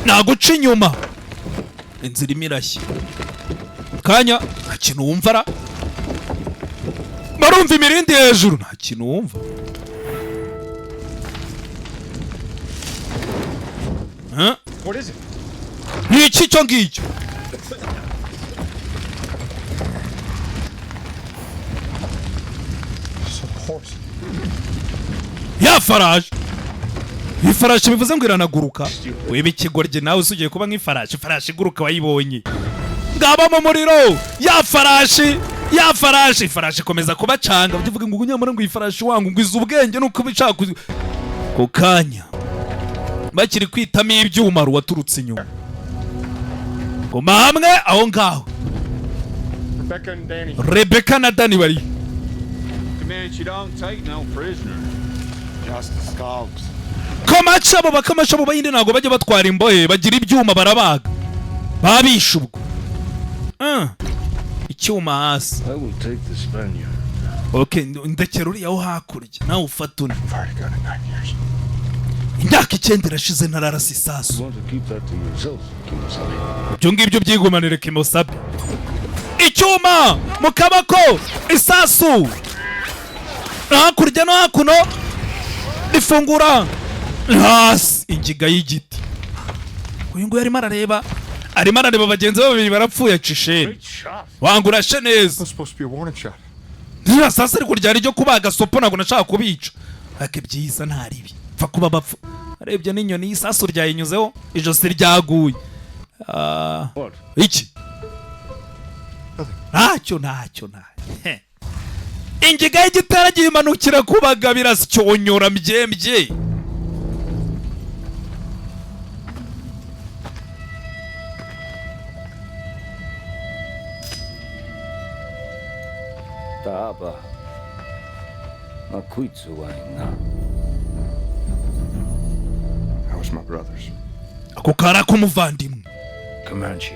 Naguca inyuma, inzira irimo irashya. Kanya nta kintu wumva ra, barumva imirindi hejuru, nta kintu wumva. Huh? What is it? Ni iki icyo ngicyo? It's a horse. Ya farashi, ifarashi bivuze ngo iranaguruka. Weba ikigoryi nawe, usugiye kuba nk'ifarashi. Ifarashi iguruka wayibonye? Ngaba mu muriro ya farashi, ya farashi, ifarashi ikomeza kubacanga. Ujya uvuga ngo nyamara ngo iyi farashi wangu ngo izi ubwenge, nuko uba ishaka ku kanya bakiri kwitamo ibyuma, waturutse inyuma. Guma hamwe aho ngaho. Rebecca and Danny. Rebecca na Danny bari. Comanche don't take no prisoner. Just the scalps. Comanche, abo baComanche, abo Bahinde ntabwo bajya batwara imbohe, bagira ibyuma barabaga, babishe ubwo. Icyuma hasi. I will take the Spaniard. Okay, ndekera uriya wo hakurya, nawe ufata undi. Fired a gun in 9 years. Imyaka 9 irashize ntararasa isasu. You want to keep that to yourself, Kimosabe? Ibyo ngibyo byigumanire, Kimosabe. Icyuma mu kaboko, isasu hakurya no hakuno, rifungura hasi ingiga y'igiti. Uyu nguyu arimo arareba, arimo arareba bagenzi be babiri barapfuye. Acisheni. Great shot. Wanga urashe neza. That was supposed to be a warning shot. Ririya sasa ariko ryari ryo kubaga sopo, ntabwo nashaka kubica, ariko ibyiza nta ribi pfa kuba bapfa. Arebye n'inyoni y'isasu ryayinyuzeho, ijosi ryaguye. Ah, What? iki? Ntacyo, ntacyo, ntacyo. Ingiga y'igitera gimanukira kubaga, birasyonyora mbyembye. Taaba. Makuitsu waina. That was my brother's. Ako kari ak'umuvandimwe. Comanche.